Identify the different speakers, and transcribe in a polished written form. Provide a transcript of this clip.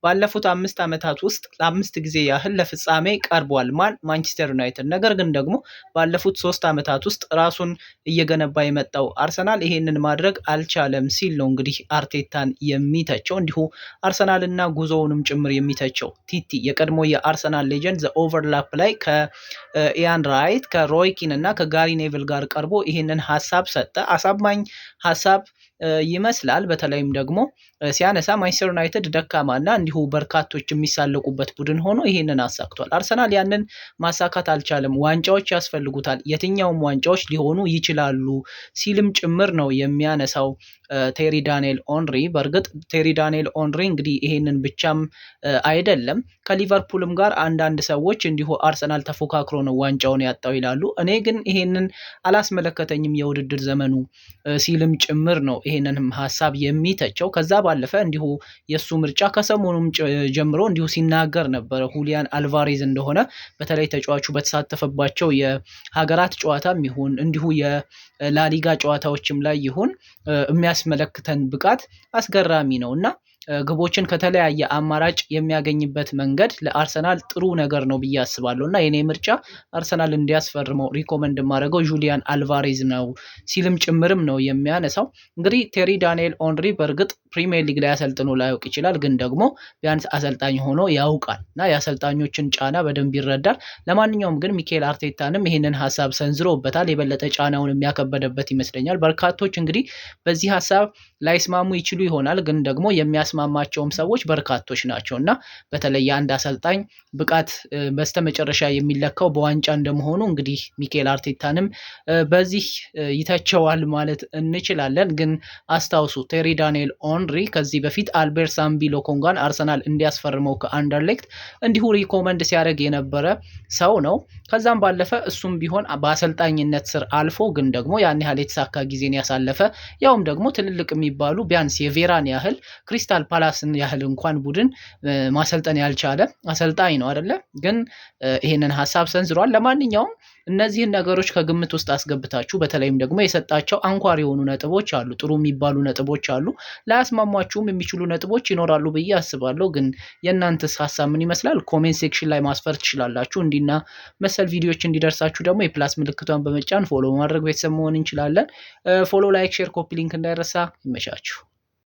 Speaker 1: ባለፉት 5 ዓመታት ውስጥ ለአምስት ጊዜ ያህል ለፍጻሜ ቀርቧል። ማን? ማንቸስተር ዩናይትድ። ነገር ግን ደግሞ ባለፉት 3 ዓመታት ውስጥ ራሱን እየገነባ የመጣው አርሰናል ይሄንን ማድረግ አልቻለም ሲል ነው እንግዲህ አርቴታን የሚተቸው፣ እንዲሁ አርሰናልና ጉዞውንም ጭምር የሚተቸው። ቲቲ የቀድሞ የአርሰናል legend The Overlap ላይ ከኢያን ራይት፣ ከሮይ ኪን እና ከጋሪ ኔቭል ጋር ቀርቦ ይሄንን ሀሳብ ሰጠ። አሳማኝ ሀሳብ ይመስላል። በተለይም ደግሞ ሲያነሳ ማንቸስተር ዩናይትድ ደካማ እና እንዲሁ በርካቶች የሚሳለቁበት ቡድን ሆኖ ይሄንን አሳክቷል። አርሰናል ያንን ማሳካት አልቻለም። ዋንጫዎች ያስፈልጉታል፣ የትኛውም ዋንጫዎች ሊሆኑ ይችላሉ ሲልም ጭምር ነው የሚያነሳው ቴሪ ዳንኤል ኦንሪ። በእርግጥ ቴሪ ዳንኤል ኦንሪ እንግዲህ ይሄንን ብቻም አይደለም፣ ከሊቨርፑልም ጋር አንዳንድ ሰዎች እንዲሁ አርሰናል ተፎካክሮ ነው ዋንጫውን ያጣው ይላሉ። እኔ ግን ይሄንን አላስመለከተኝም የውድድር ዘመኑ ሲልም ጭምር ነው ይሄንንም ሀሳብ የሚተቸው። ከዛ ባለፈ እንዲሁ የእሱ ምርጫ ከሰሞኑም ጀምሮ እንዲሁ ሲናገር ነበረ ሁሊያን አልቫሬዝ እንደሆነ። በተለይ ተጫዋቹ በተሳተፈባቸው የሀገራት ጨዋታም ይሁን እንዲሁ የላሊጋ ጨዋታዎችም ላይ ይሁን የሚያስመለክተን ብቃት አስገራሚ ነው እና ግቦችን ከተለያየ አማራጭ የሚያገኝበት መንገድ ለአርሰናል ጥሩ ነገር ነው ብዬ አስባለሁ እና የኔ ምርጫ አርሰናል እንዲያስፈርመው recommend የማደርገው ጁሊያን አልቫሬዝ ነው ሲልም ጭምርም ነው የሚያነሳው። እንግዲህ ቴሪ ዳንኤል ኦንሪ በእርግጥ ፕሪሚየር ሊግ ላይ አሰልጥኖ ላያውቅ ይችላል፣ ግን ደግሞ ቢያንስ አሰልጣኝ ሆኖ ያውቃል እና የአሰልጣኞችን ጫና በደንብ ይረዳል። ለማንኛውም ግን ሚኬል አርቴታንም ይህንን ሀሳብ ሰንዝሮበታል። የበለጠ ጫናውን የሚያከበደበት ይመስለኛል። በርካቶች እንግዲህ በዚህ ሀሳብ ላይስማሙ ይችሉ ይሆናል፣ ግን ደግሞ የሚያስማማቸውም ሰዎች በርካቶች ናቸው እና በተለይ የአንድ አሰልጣኝ ብቃት በስተመጨረሻ የሚለካው በዋንጫ እንደመሆኑ እንግዲህ ሚኬል አርቴታንም በዚህ ይተቸዋል ማለት እንችላለን። ግን አስታውሱ፣ ቴሪ ዳንኤል ኦንሪ ከዚህ በፊት አልቤርት ሳምቢ ሎኮንጋን አርሰናል እንዲያስፈርመው ከአንደርሌክት እንዲሁ recommend ሲያደርግ የነበረ ሰው ነው። ከዛም ባለፈ እሱም ቢሆን በአሰልጣኝነት ስር አልፎ ግን ደግሞ ያን ያህል የተሳካ ጊዜን ያሳለፈ፣ ያውም ደግሞ ትልልቅ የሚባሉ ቢያንስ የቬራን ያህል፣ ክሪስታል ፓላስን ያህል እንኳን ቡድን ማሰልጠን ያልቻለ አሰልጣኝ ነው አይደለ? ግን ይሄንን ሀሳብ ሰንዝሯል። ለማንኛውም እነዚህን ነገሮች ከግምት ውስጥ አስገብታችሁ በተለይም ደግሞ የሰጣቸው አንኳር የሆኑ ነጥቦች አሉ፣ ጥሩ የሚባሉ ነጥቦች አሉ። ላያስማሟችሁም የሚችሉ ነጥቦች ይኖራሉ ብዬ አስባለሁ። ግን የእናንተስ ሀሳብ ምን ይመስላል? Comment section ላይ ማስፈር ትችላላችሁ። እንዲህና መሰል ቪዲዮዎች እንዲደርሳችሁ ደግሞ የ plus ምልክቷን በመጫን follow በማድረግ ቤተሰብ መሆን እንችላለን። Follow፣ like፣ share፣ copy link እንዳይረሳ። ይመቻችሁ።